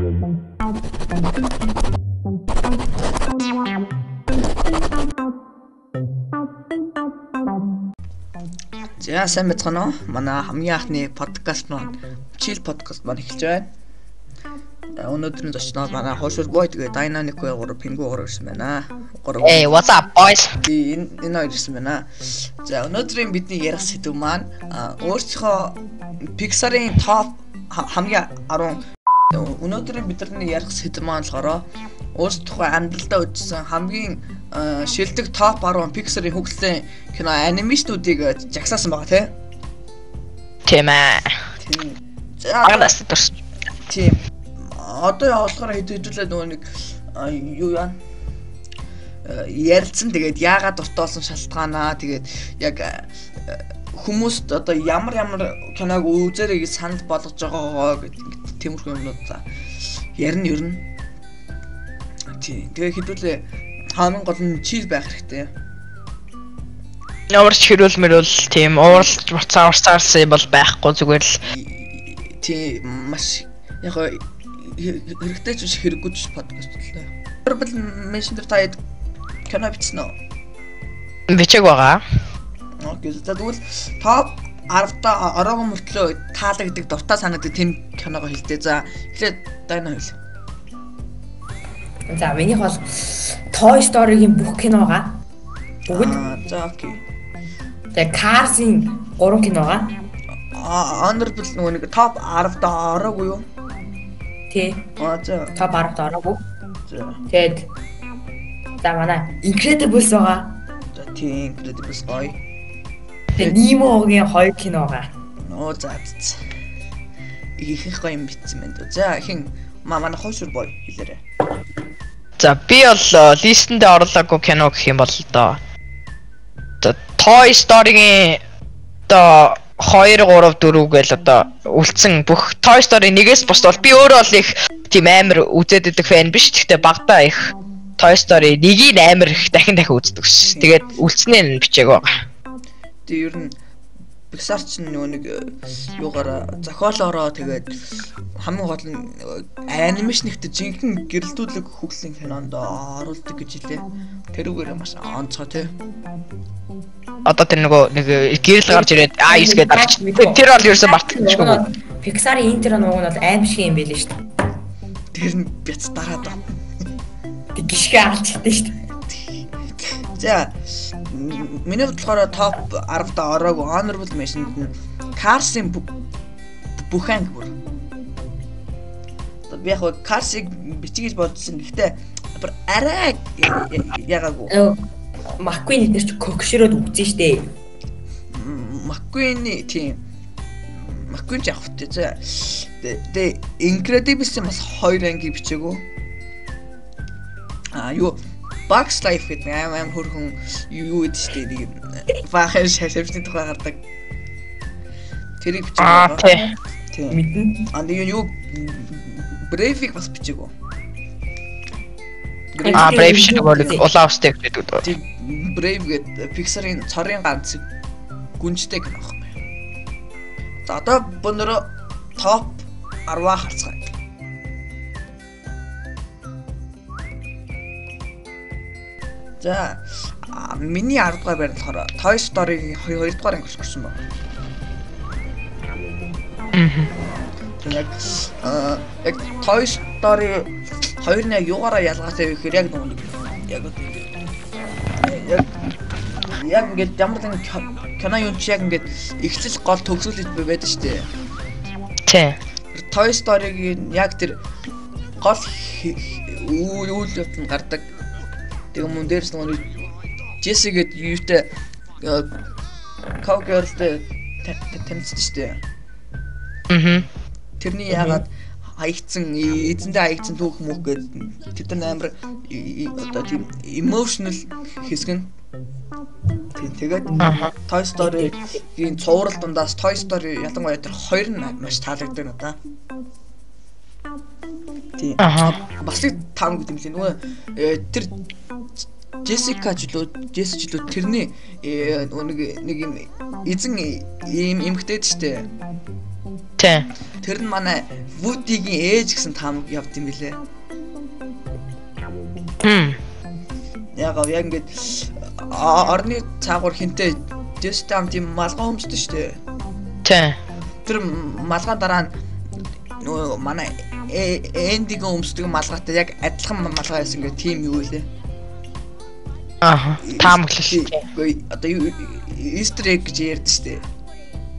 За сайн байцгаана уу? Манай хамгийн анхны подкаст маань Chill podcast маань эхэлж байна. Өнөөдрийн зочноор манай Хошур Boy тэгээ Dynamic 3 Pingu 3 ирсэн байна. 3. Hey, what's up boys? Би энэ хоёр ирсэн байна. За өнөөдрийн бидний ярих сэдэв маань өөрсдийнхөө Pixar-ын топ хамгийн 10 өнөөдрийн бидний ярих сэдэв маань болохоор өөрсдийнхөө амьдралдаа үзсэн хамгийн шилдэг топ 10 Pixar-ын хөгжлийн кино анимашнуудыг жагсаасан байгаа тий. Тийм ээ. Тийм. За агаас төрсөн. Тийм. Одоо болохоор хэдүүлээ нөгөө нэг юу яа ярилцсан. Тэгээд яагаад дуртай болсон шалтгаанаа тэгээд яг хүмүүст одоо ямар ямар киног үзээрэй гэж санал болгож байгаагаа гэдэг тиймэрхүү юмнууд за ярина ер нь. Тийм. Тэгээд хэдүүлээ хамгийн гол нь чил байх хэрэгтэй. Ямар ч хэрүүл мөрөл тийм ууралж буцаа урсаарсан юм бол байхгүй зүгээр л тийм маш яг хэрэгтэй ч биш хэрэггүй ч подкаст л дээ. Honorable mention дээр та хэд кино бичсэн үү? Бичээг байгаа. Окей. За тэгвэл топ 10-та ороогүй мөртлөө таалагддаг, дуртай санагддаг тийм киногоо хэлдэ. За эхлээд Дайна хэл. За минийх бол Toy Story-гийн бүх киногаа бүгд. За окей. Тэгээ Cars-ийн 3 киногаа. Honorable нөгөө нэг топ 10-та ороогүй юу? Тий. За топ 10-д ороогүй. За. Тэгээд за манай Incredibles байгаа. За тий Incredibles гоё. Тэгээ Nemo-гийн 2 киногаа. Оо за. Ихэнх гоё юм бичсэн байна дөө. За хин манай Хошур Boy хэлээрэй. За би бол листэндээ орлоогүй кино гэх юм бол одоо Toy Story-гийн одоо 2 3 4 гээл одоо үлдсэн бүх Toy Story нэгээс бус бол би өөрөө бол их тийм амар үзээд идэх фэн биш. Гэхдээ багадаа их Toy Story нэгийг амар их дахин дахин үздэг ш. Тэгээд үлдснээ нь бичээг байгаа. Тэгээ ер нь Pixar ч нөгөө нэг юугаараа зохиолоороо тэгээд хамгийн гол нь анимашн ихтэй жинхэнэ гэрэлтүүлэг хөгжлийн кинонд оруулдаг гэж хэлээ. Тэрүүгээр маш онцгой тий. Одоо тэр нөгөө нэг гэрэл гарч ирээд А9 гэдэг дарч. Тэр бол ерөөсөө мартагдчихгүй. Pixar-ын интро нууг нь бол аим шиг юм байлээ шүү дээ. Тэр нь бяц дараад байна. Тэг гიშгэ алчтай шүү дээ. За миний бодлохоор топ 10-д ороогүй honorable mention-д нь Cars-ын бүх анги бүр. Одоо би яг Cars-ыг бичиж гэж бодсон. Гэхдээ бүр арай ягаагүй. McQueen эднэр чи кокшроод үгзэн штэ. McQueen тийм. McQueen ч явах тий. За тэгээ Incredibles-ийн бас 2 анги бичээгүй. А юу Bugs Life гэдэг аим хөрхөн юу гэдэг штэ нэг баахан шавшны тухай гардаг. Тэрийг бичээгүй. Тийм. Мэднэ. А нэг юу Brave-ийг бас бичээгүй. А Brave шиг нөгөө улаан устай гэдэг үү. Тийм Brave гэдэг Pixar-ын цорын ганц гүнжтэй кино байхгүй. За одоо өнөрөө топ 10-аа харцгаая. За миний 10 дугаар байр нь болохоор Toy Story-гийн 2 дугаар анги орсон байна. Яг яг Toy Story 2 нь яг юугаараа ялгаатай вэ гэхээр яг нөгөө нэг яг ингээд ямар нэгэн кино юм чи яг ингээд эхлэл гол төгсгөл гэж байдаг шүү дээ. Тий. Toy Story-гийн яг тэр гол үйл явдал нь гардаг. Тэгээ мөн дээрс нөгөө Джесси гээд юутай Cowgirl-тэй танилцсан шүү дээ. Аа. Тэрний яагаад хаягдсан, эзэндээ хаягдсан түүх мөх гээд тэд нар амар одоо тийм emotional хэсэг нь. Тийм тэгээд Toy Story-гийн цуврал дундаас Toy Story ялангуяа тэр хоёр нь маш таалагддаг надаа. Тийм. Бас нэг таам гэдэг юм лээ. Нөгөө тэр Джессика ч лөө, Джесси ч лөө тэрний нөгөө нэг юм эзэн ийм эмгтээд штэ. Тий. Тэр нь манай Woody-гийн ээж гэсэн таамаг явд юм билээ. Яг ингээд орны цаагуур хинтээ Jesse ам тийм малгай өмсдөг шүү дээ. Тий. Тэр малгай дараа нь нөгөө манай Энди-гийн өмсдөг малгайтай яг адилхан малгай байсан гэх тийм юу лээ. Аа, таамаглал. Үгүй одоо Easter egg гэж ярьдэн шүү дээ.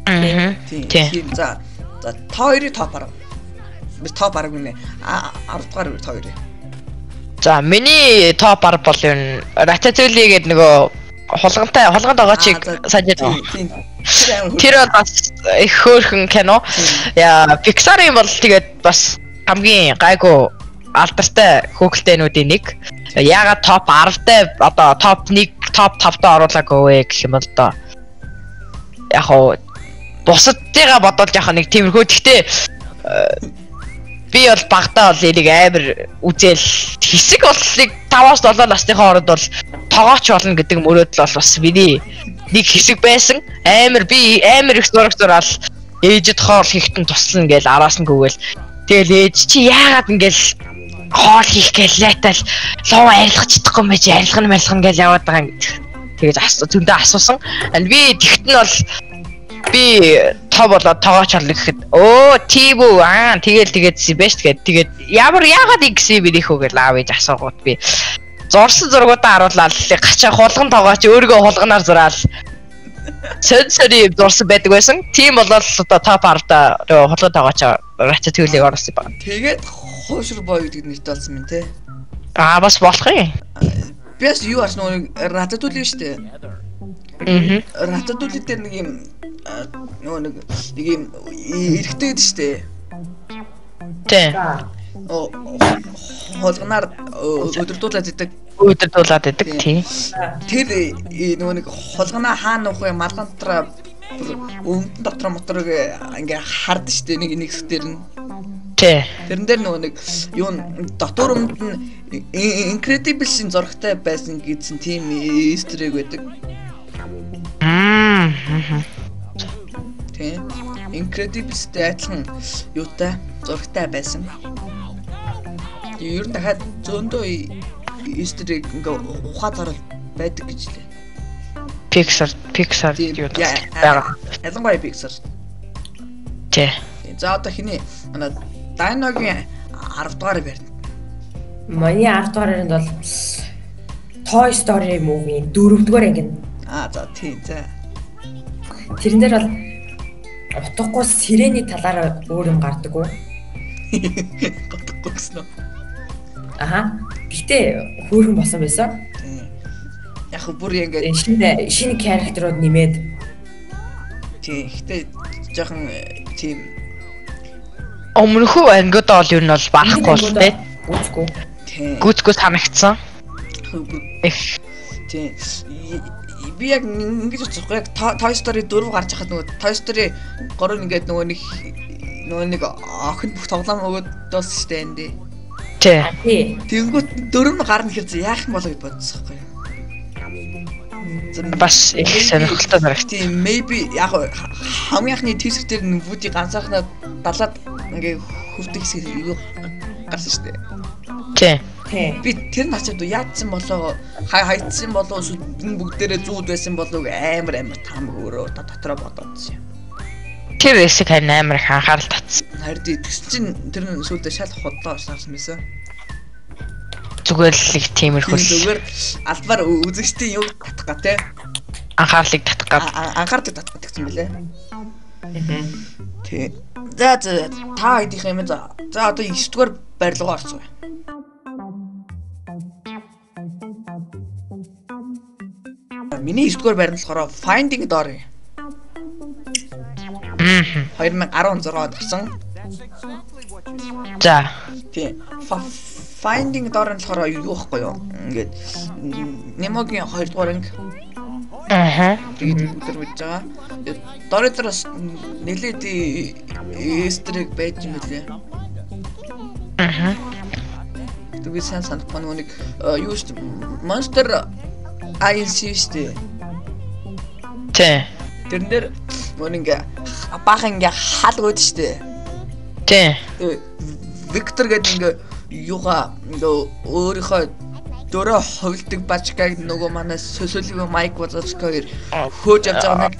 Аа. Тийм. За та хоёрын топ 10. Би топ 10 гинэ. 10 дугаар та хоёрын. За, миний топ 10 бол ер нь Ratatouille гэдэг нөгөө хулгантай хулганд байгаа чиг санаж байна. Тэр бол бас их хөөрхөн кино. Яа, Pixar-ын бол тэгээд бас хамгийн гайгүй алдартай хүүхэлдэйнүүдийн нэг. Яагаад топ 10-тай одоо топ 1, топ 5-тай оруулаагүй вэ гэх юм бол одоо яг хоо бусадтайгаа бодвол яг нэг тиймэрхүү. Гэхдээ би бол багтаа бол энийг амар үзэл хэсэг бол нэг 5-7 насныхаа хооронд бол тогооч болно гэдэг мөрөөдөл бол бас миний нэг хэсэг байсан. Амар би амар их зураг зураал ээжэд хоол хийхтэн туслана гээл араас нь гүгээл. Тэгэл ээж чи яагаад ингээл хоол хийх гээл лайтал луу арилгах чадахгүй юм чи арилгах нь гээл яваад байгаа юм. Тэгэж зөндөө асуусан. Би тэгт нь бол би тоо болоод тоогооч болно гэхэд өө тийм үү аа тэгэл тэгээдсэн байж тэгээд тэгээд ямар яагаад ингэсэн юм бэ хөө гэж аав ээж асуугууд би зурсан зургуудаа харуулаад гачаа хулган тоогооч өөрийгөө хулганаар зураал сөн сөрий зурсан байдаг байсан. Тийм болол одоо топ 10-да хулган тоогооч Ratatouille-ийг оруулсан байна. Тэгээд хуушур бой гэдэг нэртэй болсон юм те. Аа бас болох юм. Би бас юу арч нөгөө Ratatouille шүү дээ. Аа. Ratatouille дээр нэг юм нөгөө нэг юм эрэгтэй гэдэг шүү дээ. Тий. Хулганаар өдөрдүүлээд идэг. Өдөрдүүлээд идэг тий. Тэр нөгөө нэг хулганаа хаана нуух вэ? Малган дотор өмдөн дотор моторыг ингээ хардсан шүү дээ нэг нэг хэсгээр нь. Тий. Тэрэн дээр нөгөө нэг юу дотор өмд нь Incredibles-ийн зурагтай байсан гэсэн тийм Easter egg байдаг. Аа. Тий. Incredibles-тэй адилхан юутай зурагтай байсан. Ер нь дахиад зөөндөө Easter egg ингээ ухаад харал байдаг гэж лээ. Pixar юу байгаа. Ялангуяа Pixar. Тий. За одоо хиний манай Dino-гийн 10 дугаар байрна. Миний 10 дугаар байранд бол Toy Story movie-ийн 4 дугаар анги. Аа за тий за. Тэрэн дээр бол утгагүй сирений талаар өөр юм гардаг уу? Утгагүй гэсэн үү? Аха. Гэтэ хөөрхөн болсон байсан. Яг бүр ингээд шинэ характерууд нэмээд. Тий. Гэтэ жоохон тийм өмнөхөө ангиуд бол ер нь бол барахгүй бол тий. Гүцгүй. Тий. Гүцгүй санагдсан. Их. Тий. Би яг ингэж бодсон. Яг Toy Story 4 гарч хахад нөгөө Toy Story 3 ингээд нөгөө нэг охин бүх тоглоом өгөөд дууссан шүү дээ энд. Тий. Тэнгүүт 4 гарна гэхэр яах юм болоо гэж бодсон байхгүй юу? Бас их сонирхолтой санагд. Тийм, maybe яг хамгийн анхны teaser дээр нь Woody ганцаархнаа далаад ингээ хөвдөг хэсэг юу гарсан шүү дээ. Тий. Би тэр начаад яадсан болоо хайцсан болоо эсвэл энэ бүгдээрээ зүүд байсан болоо амар амар таамаг өөрөө дотроо бодоодсон юм. Тэр хэсэг харин амар их анхаарал татсан. Харин тэгсэн чинь тэр нь сүүлдээ шал худлаа болсон байсан. Зүгээр л их тиймэрхүү. Зүгээр албаар үзэгчдийн юу татах га те. Анхаарлыг татах га. Анхаарлыг татах гэсэн мөлий. Тий. За за та хэдийнх юм за. За одоо 9 дугаар барилгаа орсон. Миний 9 дугаар байр нь болохоор Finding Dory. 2016 онд гарсан. За. Тий. Finding Dory нь болохоор юу байхгүй юу? Ингээд Немогийн 2 дугаар анги. Аа. Тэгээд өдөр мэдж байгаа. Dory дээрс нэлээд Easter egg байж юм лээ. Аа. Тэгээд сайн санахгүй нөгөө нэг юу шүү дээ. Monster INC шүү дээ. Тий. Тэрэн дээр Мөн ингээ баахан ингээ хаалгууд штэ. Тий. Виктор гэдэг ингээ юугаа ингээ өөрийнхөө дөрөө ховлдог бачкаг нөгөө манай сөсөлгүй Майк Вазовски хоёр хөөж явж байгаа нэг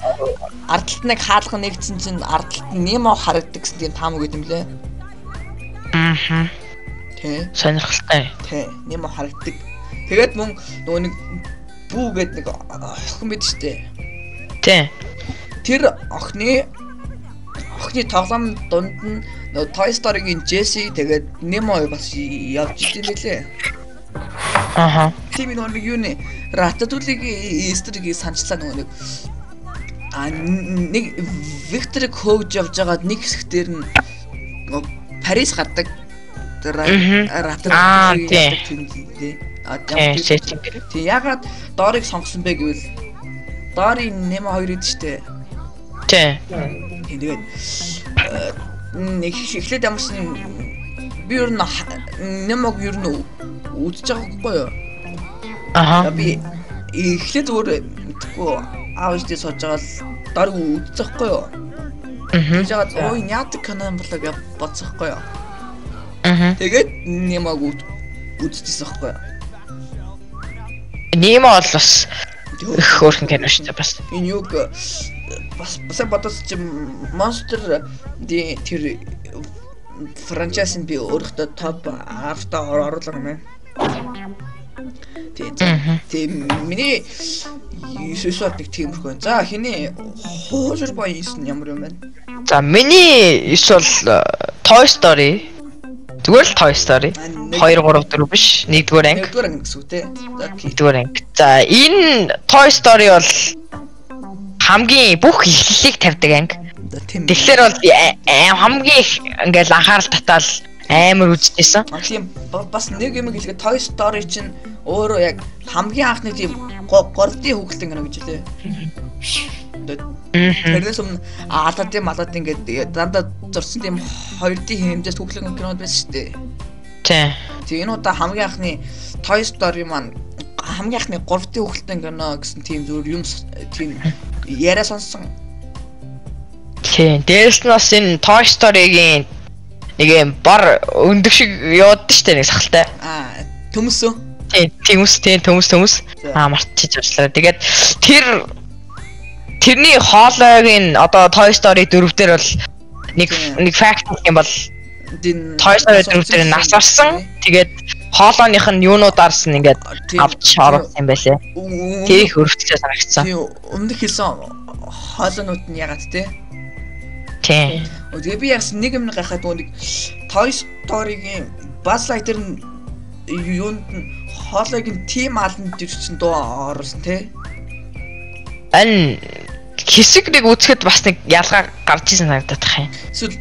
ардталт нэг хаалга нэгдсэн чинь ардталт нь Немо харагддаг гэсэн тийм таам өгöd юм лээ. Аа. Тий. Сонирхолтой. Тий. Немо харагддаг. Тэгээд мөн нөгөө нэг Бүү гэдэг нэг охин бид штэ. Тий. Тэр охины тоглоом дунд нь нөгөө Toy Story-гийн Jesse тэгээд Nemo бас явж идэв лээ. Аха. Тийм нөгөө нэг юу нэ Ratatouille-гийн Easter-ийг санчлаа нөгөө нэг нэг Викторыг хөөгж явж байгаад нэг хэсгээр нь нөгөө Парис гардаг. Ratatouille-гийн тийм. Тийм ягаад Дорыг сонгосон бэ гэвэл Дори Nemo хоёр идэв штэ. Тий. Тэгээд нэг эхлээд ямарсан би ер нь Nemo-г ер нь үзэж байгаа байхгүй юу? Аха. Би эхлээд зүгээр мэдгүй аав ээжтэй сууж байгаа л Дорыг үзэж байгаа байхгүй юу? Аа. Тэгж байгаа ой яадаг кино юм болоо гэж бодсон байхгүй юу? Аа. Тэгээд Nemo-г үзчихсэн байхгүй юу? Nemo бол бас их хөөрхөн кино шүү дээ бас. Энэ юг бас бодос чи Monster тэр франчайз нь би өөрөхдөө топ 10-та оруулах юм байна. Тийм миний 9-д нэг тиймэрхүү байна. За хиний хуужир бай 9 нь ямар юм бэ? За миний 9 бол Toy Story. Зүгээр л Toy Story. 2 3 4 биш. 1-р анги. 1-р анги гэсэн үг те. За окей. 1-р анги. За энэ Toy Story бол хамгийн бүх эхлэлийг тавьдаг анги. Тэгэхээр бол хамгийн их ингээл анхаарал татаал амар үзчихсэн. Тийм бас нэг юм хэлэхэд Toy Story чинь өөрөө яг хамгийн анхны тийм 3D хүүхэлдэйн кино гэж хэлээ. Тэрнээс өмнө Aladdin Aladdin гэдэг дандаа зурсан тийм 2D хэмжээс хүүхэлдэйн кинод байсан шүү дээ. Тийм. Тийм энэ удаа хамгийн анхны Toy Story маань хамгийн анхны 3D хүүхэлдэйн кино гэсэн тийм зүгээр юм тийм яриа сонссон. Тийм. Дээрс нь бас энэ Toy Story-гийн нэг юм бар өндөг шиг яваад штэ нэг сахалтай. Аа, төмөсөн. Тийм, төмөс, тийм төмөс. Аа, мартчих явчлаа. Тэгээд тэрний хоолойг нь одоо Toy Story 4 дээр бол нэг факт юм бол Toy Story 4 дээр нас барсан. Тэгээд хоолойных нь юунууд арсан ингээд авч оруулсан юм байлээ. Тэр их өрөвдөлтэй санагдсан. Тийм, өмнөх хэлсэн хоолойнууд нь ягаад те? Тийм. Тэгээ би яасан нэг юм гайхаад нэг Toy Story-гийн Buzz Lightyear нь юунд нь хоолойг нь Team Allen дэрчин дуу оруулсан те. Энэ хэсэг нэг үзэхэд бас нэг ялгаа гарч ирсэн санагдах юм. Эсвэл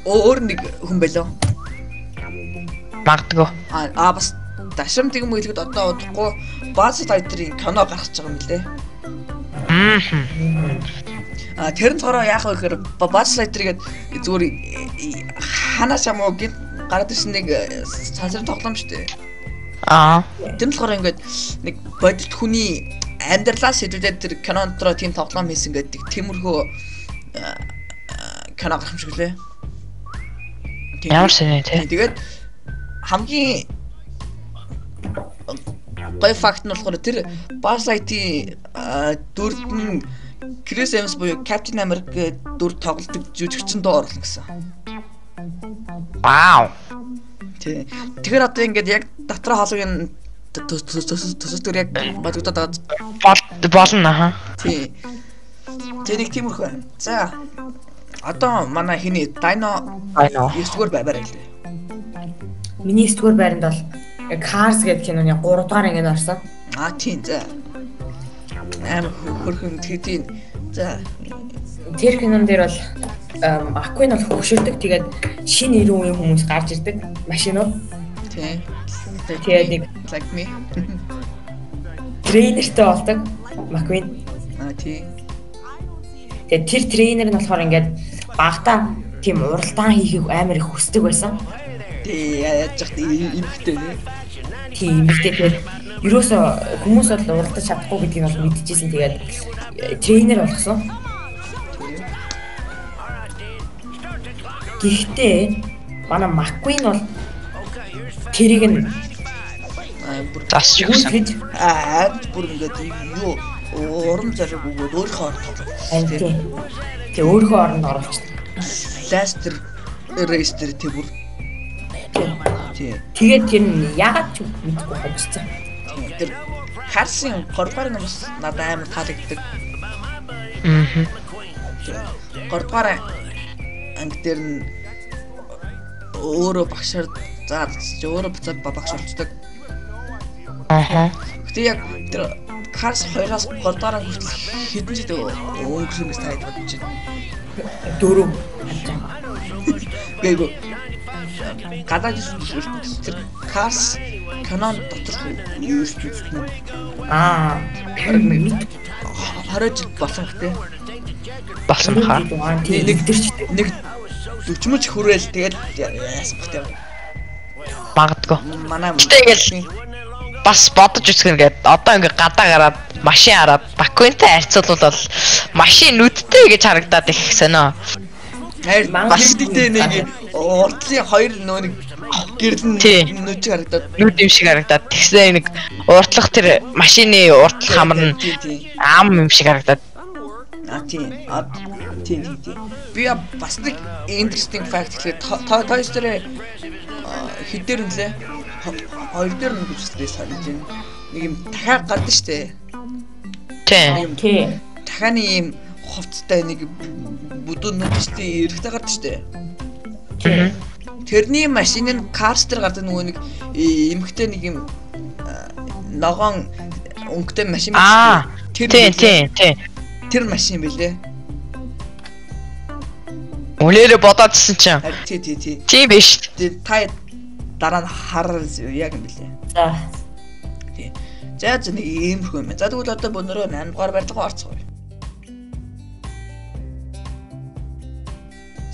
өөр нэг хүн байлоо. Магадгүй. Аа бас дашим тэгм хэлэхэд одоо удахгүй Buzz Lightyear-ийн кино гарч байгаа юм лээ. Аа. А тэр нь цороо яах вэ гэхээр Buzz Lightyear гээд зүгээр ханаа шамуу гэд гараад ирсэн нэг сансрын тоглоом шүү дээ. Аа. Тэр нь болохоор ингээд нэг бодит хүний амьдралаа сэдвүүлээд тэр кинон дотроо тийм тоглоом хийсэн гэдэг тиймэрхүү кино гарах юм шиг лээ. Ямар сони те. Тэгээд хамгийн гоё факт нь болохоор тэр Buzz Lightyear дүрд нь Chris Evans буюу Captain America дүр тоглодог жүжигчин дуу оруулна гэсэн. Вау. Тий. Тэгэхээр одоо ингээд яг дотроо хоолойг нь төсөлтөөр яг бодогдоод байгаа болно аха. Тий. Тэг нэг тиймэрхүү байна. За. Одоо манай хиний Dino 9-р байр байлээ. Миний 9-р байранд бол Cars гэдэг киноны 3 дугаар анги нь орсон. Аа тийм за. Амар хөрхөн тийм. За. Тэр кинон дээр бол Аквин бол хөгшөрдөг. Тэгээд шинэ 90 үеийн хүмүүс гарч ирдэг машинууд. Тийм. Тэгээд нэг like me. Тренертэй болдог Маквин. Аа тий. Тэгээд тэр тренер нь болохоор ингээд багтаа тийм уралдаан хийхийг амар их хүсдэг байсан. Тий, яаж яах эмхтэй тий. Тийм эмхтэй тэгээд ерөөсөө хүмүүс бол уралдаж чадахгүй гэдгийг бол мэдчихсэн. Тэгээд тренер болгосон. Гэхдээ манай McQueen бол тэрийг нь засч өгсөн. Аа бүр ингээд юу урам зориг өгөөд өөрийнхөө оронд оруулсан. Тий. Өөрийнхөө оронд оруулчихсан. Last race дээр тий бүр. Тий. Тэгээд тэр нь яагаад ч мэдэхгүй хожсон. Тэр Cars-ын 3 дугаар нь бас надад амар таалагддаг. Аа. 3 дугаар анги дээр нь өөрөө багшаар заад өөрөө буцаад багш болцдог. Аа. Гэтэ яг тэр Cars 2-оос 3 дугаар анги хүртэл хэдэн жил өнгөрсөн гэж та хэд бодож байна? 4. Гээгүй. Гадаад ертөнцийн тэр Cars кинон доторх ертөнцид нь аа 20 жил болсон бах тий. Болсон баха. Нэг тэр ч нэг 40 мөч хүрээл тэгэл яасан бах тий. Магадгүй. Манай Гэтэ ингээл бас бодож үзэх юм гээд одоо ингээ гадаа гараад машин хараад Бакуинтай харьцуулбал бол машин нүдтэй гэж харагдаад их сонио. Бас тэгтээ нэг урдлын хоёр нөө нэг гэрлэн нүд харагдаад нүд юм шиг харагдаад тэгсэн нэг уртлах тэр машины уртлах хамар нь ам юм шиг харагдаад. А тийм. Тийм тийм тийм. Би бас нэг interesting fact гэхлээр Toy Story хэд дээр нь лээ? Хоёр дээр нь гэж би санаж байна. Нэг юм дахиад гардаг штэ. Тийм. Тийм. Дахианы юм хувцтай нэг бүдүүн нүдтэй эрэгтэй гардаг штэ. Тийм. Тэрний машин нь Cars дээр гардаг нөгөө нэг эмэгтэй нэг юм ногоон өнгөтэй машин байна. Тэр тийм тийм. Тэр машин билээ. Үнээрээ бодоодсэн чинь. Тий тий тий. Тийм биш. Та дараа нь хараар яг юм билээ. За. Тий. За за нэг иймэрхүү юм. За тэгвэл одоо өнөрөө 8 дугаар барилга орцгоё.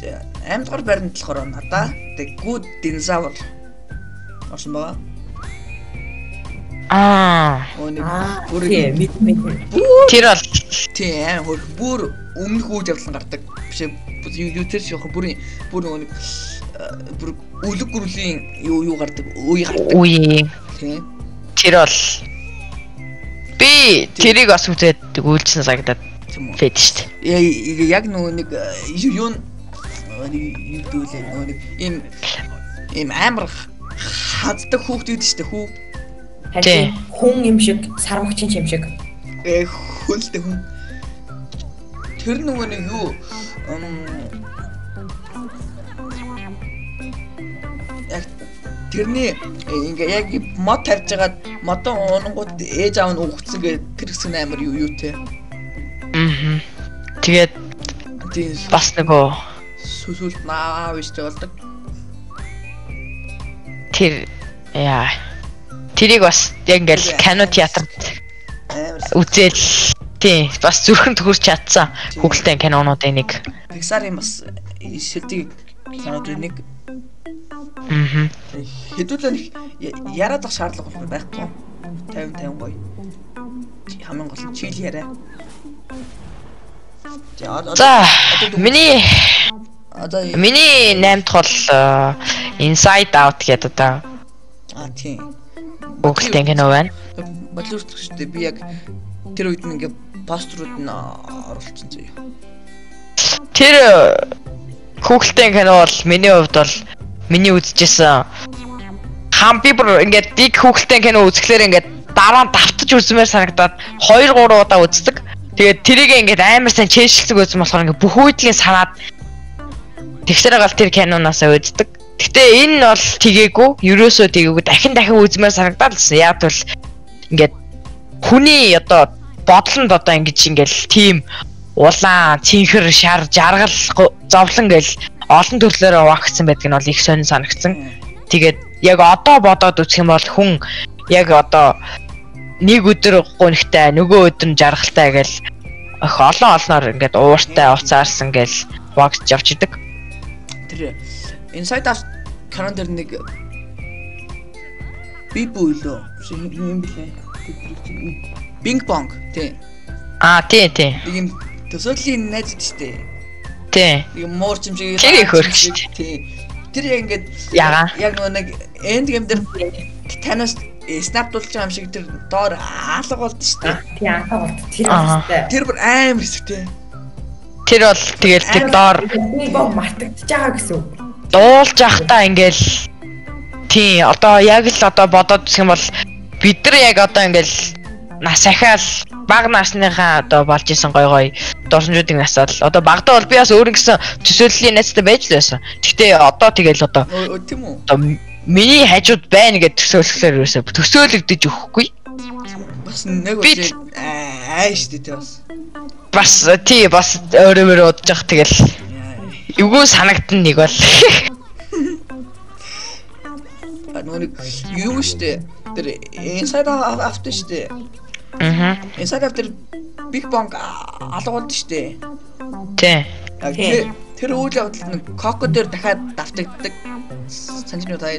За 8 дугаар байранд болохоор надаа The Good Dinosaur орсон байгаа. Аа. Нэг бүр мэд. Тэр бол тийм хөр бүр өмнөх үйл явдал гардаг. Биш юу тэр шиг бүр бүр нөгөө нэг бүр үлэг гүрлийн юу гардаг үе гардаг. Үе. Тийм. Тэр бол би тэрийг бас үзээд үйлчсэн санагдаад фэд шүү дээ. Яг нөгөө нэг юу юу дүүлээ нөгөө нэг ийм амар хаздаг хүүхд гэдэг шүү дээ хүү. Харин хүн юм шиг сармагчин юм шиг. Хөлтэй хүн. Тэр нөгөө нэг юу яг тэрний ингээ яг мод тарьж байгаад модон унангууд ээж аав нь үхсэн гэдэг тэр хэсэг нь амар юу юутэй. Аа. Тэгээд бас нөгөө сүлд наа биш болдог. Тэр яа. Тэрийг бас яг ингээл кино театрт үзэл тийм бас зүрхэн төхөрч чадсан хүүхэлдэйн кинонуудын нэг. Pixar-ын бас шилдэг кинонуудын нэг. Аа. Хэдүүлээ нэг яриад ах шаардлага байхгүй. 50 50 гоё. Хамгийн гол нь чийл яриа. За миний одоо миний 8 дахь бол Inside Out гэдэг одоо. А тийм. Хүүхэлдэйн кино байна. Бодлоо шүү дээ. Би яг тэр үед нь ингээ постерууд нь оруулчихсан зөө. Тэр хүүхэлдэйн кино бол миний хувьд бол миний үзчихсэн хам би бүр ингээд диг хүүхэлдэйн кино үзэхлээр ингээд дараа нь давтаж үзмээр санагдаад 2 3 удаа үздэг. Тэгээд тэрийг ингээд амар сайн чэйшилдэг үзсэн болохоор ингээд бүх үйдлийн санаад тэгсээр гал тэр киноноос үздэг. Гэтэ энэ бол тгээгүй, ерөөсөө тгээгүй дахин дахин үзмээр санагдаад л гэсэн. Яг бол ингээд хүний одоо бодлонд одоо ингэж ингээл тийм улаан, цэнхэр, шар, жаргал, зовлон гэл олон төрлөөр хуваагдсан байдаг нь бол их сонин санагдсан. Тэгээд яг одоо бодоод үзэх юм бол хүн яг одоо нэг өдөр гунигтай, нөгөө өдөр нь жаргалтай гэл их олон олноор ингээд ууртай уцаарсан гэл хуваагдж явж идэг. Тэр Inside Out канон дээр нэг би бүү лөө юм блэ? Bing Bong тий. Аа тий тий. Нэг юм төсөөлийн найз штэ. Тий. Нэг муурч юм шиг. Тэр их хөрх шүү дээ. Тий. Тэр яг ингээд яг нөгөө нэг end game дээр Thanos snap дуулж байгаа юм шиг тэр доор алга болд шүү дээ. Тий, алга болд. Тэр хэвчтэй. Тэр бүр амар хэсэгтэй. Тэр бол тэгэл тэр доор нэг бом мартагдчихж байгаа гэсэн үг. Дуулж явахдаа ингээл тий, одоо яг л одоо бодоод үзэх юм бол бид нар яг одоо ингээл нас ахаал бага насныхаа одоо болж исэн гой гой дурсамжуудыг насаал одоо багадаа бол би бас өөр ингэсэн төсөөллийн найзтай байж л байсан. Гэхдээ одоо тэгэл одоо тийм үү? Одоо миний хажууд байна гэж төсөөлөхлөөр ерөөсөө төсөөлөгдөж өгөхгүй. Бас нэг үгүй аа шүү дээ бас. Бас тий бас өөрөө удаж явах тэгэл эвгүй санагдана нэг бол. Нөгөө нэг юу шүү дээ. Тэр Inside Out шүү дээ. Аа. Inside Out тэр Big Bang алга болд шүү дээ. Тий. Тэр үйл явдалд нэг Coco дээр дахиад давтагддаг. Санаж байна уу та?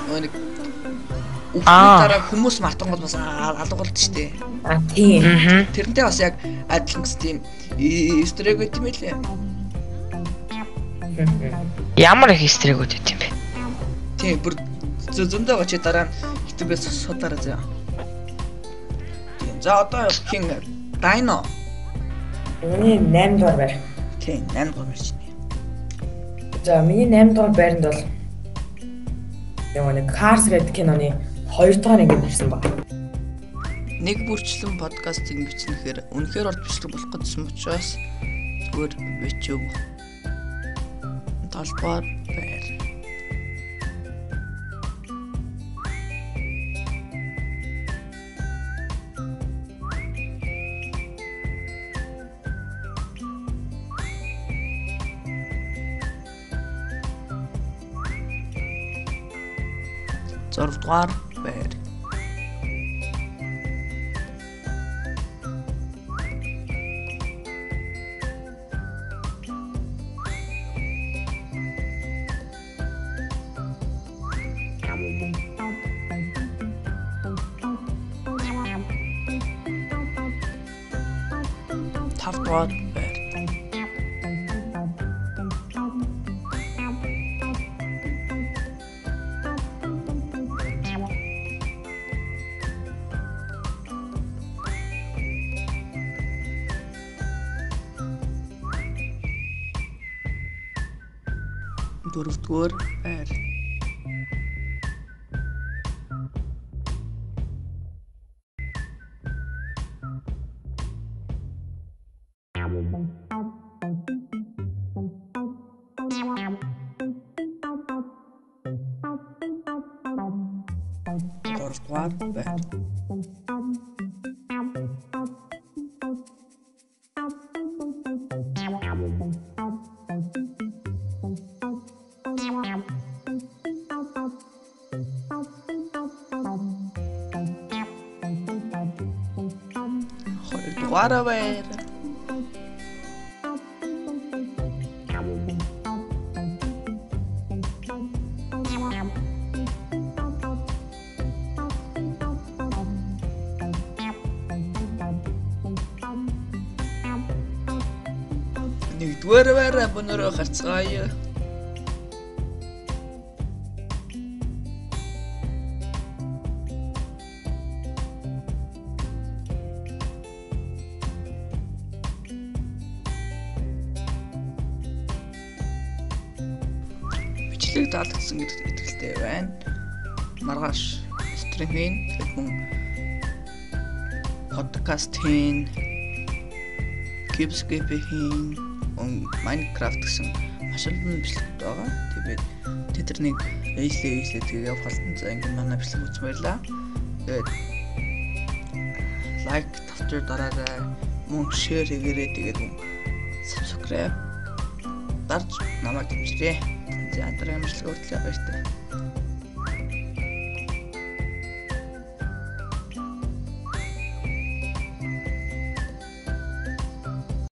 Нөгөө нэг үхний дараа хүмүүс мартангууд бас алга болд шүү дээ. Аа тий. Тэрнтэй бас яг адилхан гэсэн тийм easter egg байт юм лээ. Ямар их easter egg байт юм бэ? Тийм бүр зөндөө гочи дараа нь YouTube-ээс судлаарай заяа. Тийм. За одоо хин Dino. Миний 8 дугаар байр. Тийм 8 дугаар байр чинь. За миний 8 дугаар байранд бол яг нэг Cars гэдэг киноны 2 дугаар анги гарсан баг. Нэг бүрчлэн подкастыг бичнэхээр үнэхээр урт бичлэг болох гэсэн учраас зүгээр бичв. 7 дугаар байр. 6 дугаар байр. 5 дугаар байр. 4 дугаар байр. 3 дугаар байр. 2 дугаар байр. 1 дугаар байр өнөрөө гарцгаая. Бичлэг таалагдсан гэдэгт итгэлтэй байна. Маргааш стрим хийн. Тэгээд мөн подкаст хийн. Cubescape хийн. Minecraft гэсэн маш олон бичлэгүүд байгаа. Тэгээд тэд нар нэг ээжлээ тэгээ явах болно. За ингээд манай бичлэг үзсэн баярлаа. Тэгээд лайк тавтар дараарай. Мөн шеэр хийгээрэй. Тэгээд мөн subscribe дарж намайг дэмжээрэй. За дараагийн бичлэг хүртэл баяртай.